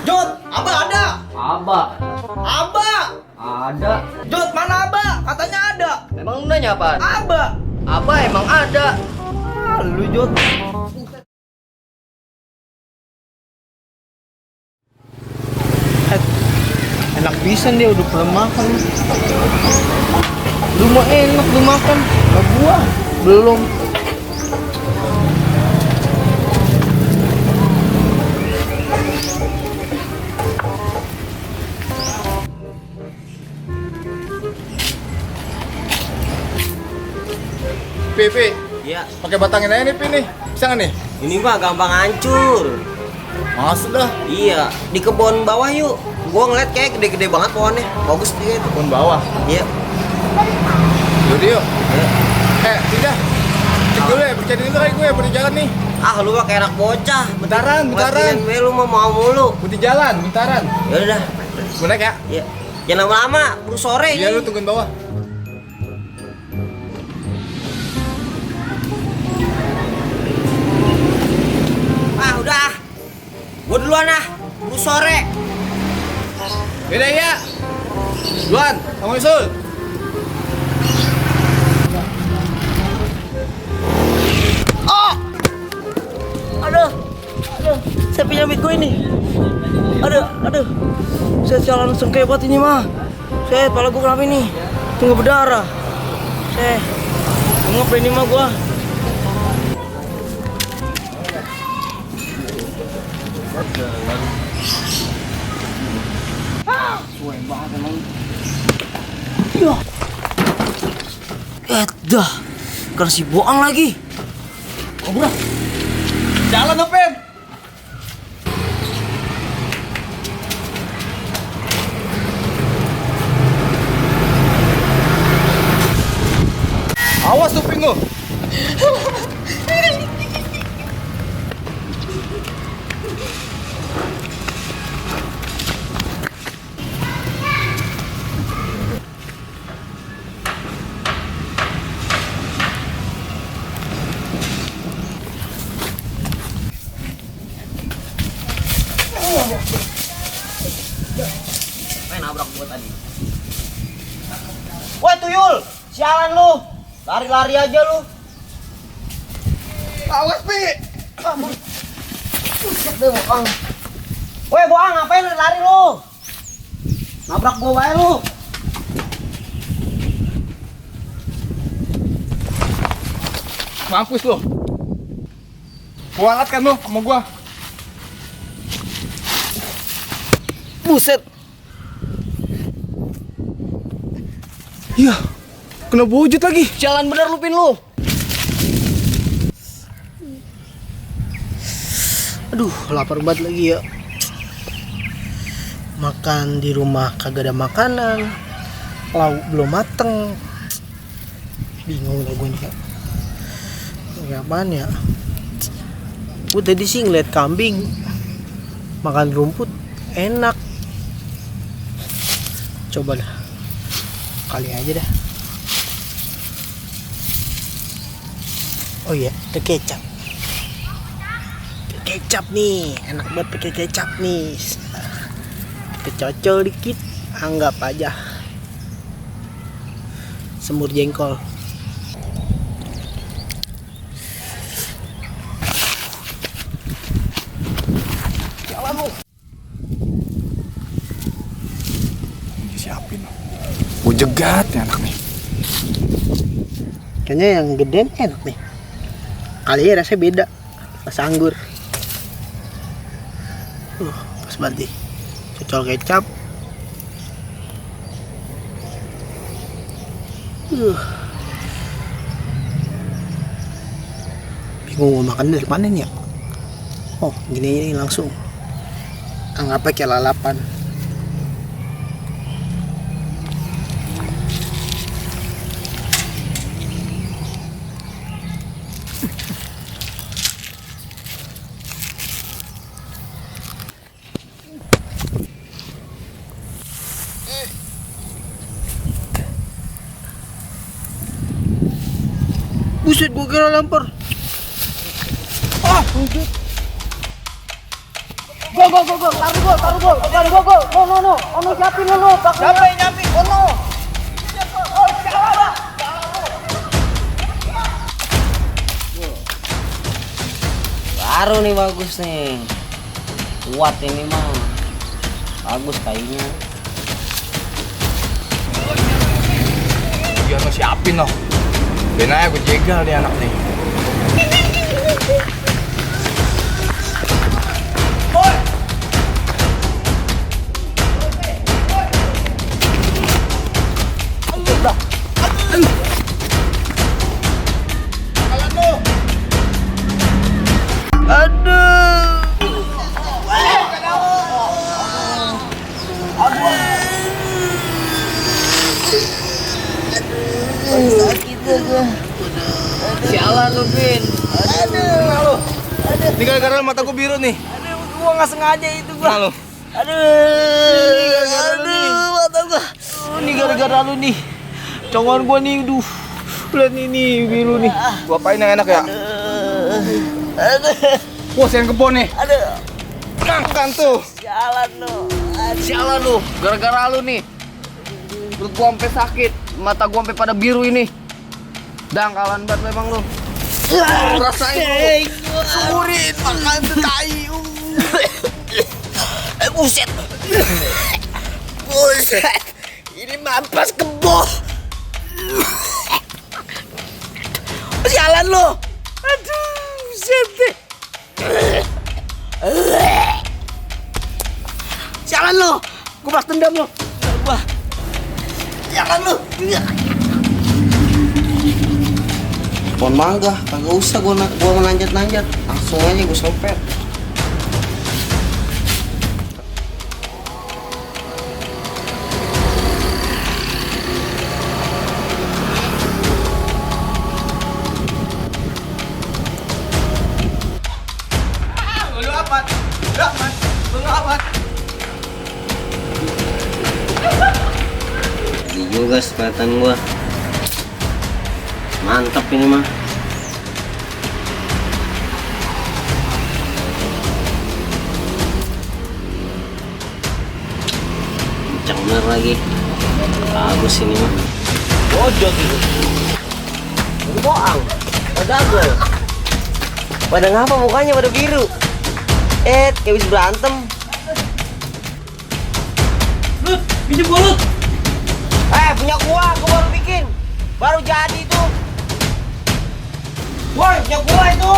Jod, Aba ada. Aba. Aba. Ada. Jod, mana Aba? Katanya ada. Emang lu nanya apaan? Aba. Aba emang ada. Lu Jod. Enak pisan dia udah belum makan. Lu mau enak lu makan. Lah gua belum. Pi, Iya, pakai batangin aja nih, Pi nih. Bisa nggak nih? ini mah gampang hancur. Maksud dah, Iya, di kebun bawah yuk. Gua ngeliat kayak gede-gede banget pohonnya. Bagus dia itu. kebun bawah. Iya. Yaudah yuk. Iya. Tidak. Cek dulu ya, bercanda dulu kayak gue berdi jalan nih. Ah, lu mah kayak anak bocah. Bentaran. Ngertiin gue lu mau mulu. Berdi jalan, bentaran. Ya udah dah. Gue naik ya. Iya. Jangan lama-lama, baru sore Iya, ini. lu tungguin bawah. Ah, udah. Gua duluan ah. Baru sore. Yaudah ya. Duluan, kamu nyusul. Aduh. Saya punya bego ini. Aduh. Saya jalan langsung kebot ini mah. Saya kepala gua kenapa ini? Tunggu berdarah. Saya ngapa ini mah gua? Suwe banget emang. Dah. Kan si bohong lagi. Obrak. Jalan, Open. Awas tuh, Ping, lu. Main nabrak gua tadi. Woi tuyul, sialan lu. Lari-lari aja lu. Awas, Pi. Buset deh bohong. Woi bohong, ngapain lari lu? Nabrak gua wae lu. Mampus lu. Kualat kan lu sama gua. Buset. Ya, kena wujud lagi. Jalan bener lu Pin lu. Aduh, lapar banget lagi ya. Makan di rumah kagak ada makanan. Lauk belum mateng. Bingung lah gue nih ya. Ini apaan ya? Gue tadi sih ngeliat kambing makan rumput enak. Coba dah. Kali aja dah. Oh iya, ada kecap. Kecap nih, enak banget pakai kecap nih. Kecocol dikit, anggap aja semur jengkol. Jalan lu. Siapin. Gue jegat ya anak nih. Kayaknya yang gedean enak nih. Kali ya rasanya beda. Pas anggur. Pas banget nih. Cocol kecap. Bingung mau makan dari mana nih ya? Oh, gini langsung. Anggap aja kayak lalapan. Buset, gua kira lempar. Ah, buset. Baru nih bagus nih. Kuat ini mah. Bagus kayaknya. Biar lo siapin loh. Ben aja gue jegal nih anak nih. Sialan lu, Vin. Ini gara-gara mata gue biru nih. Gua nggak sengaja itu gua. Nah, lo. Mata gua. Ini gara-gara lu nih. Congon gua nih, lihat ini biru nih. Gua apain yang enak ya? Wah, sayang kebon nih. Makan tuh. Sialan lu, gara-gara lu nih. Perut gua sampai sakit, mata gua sampai pada biru ini. Dangkalan banget lu emang lu. Rasain lu. Sumurin makan tuh tai. Buset. Buset. Ini mampas kebo. Sialan lu. Aduh, buset deh. Sialan lu. Gua balas dendam lu. Gua. Sialan lu. Pohon mangga, kagak usah gua menanjat-nanjat. Langsung aja gua sopet. Ini juga sepatan gua. Mantap ini mah. Kencang bener lagi. Bagus ini mah. Bojot itu. Ini boang. Pada gol. Pada ngapa mukanya pada biru? Kayak bisa berantem. Lut, pinjem gua Lut. Punya gua baru bikin. Baru jadi itu. Woi, punya gua itu.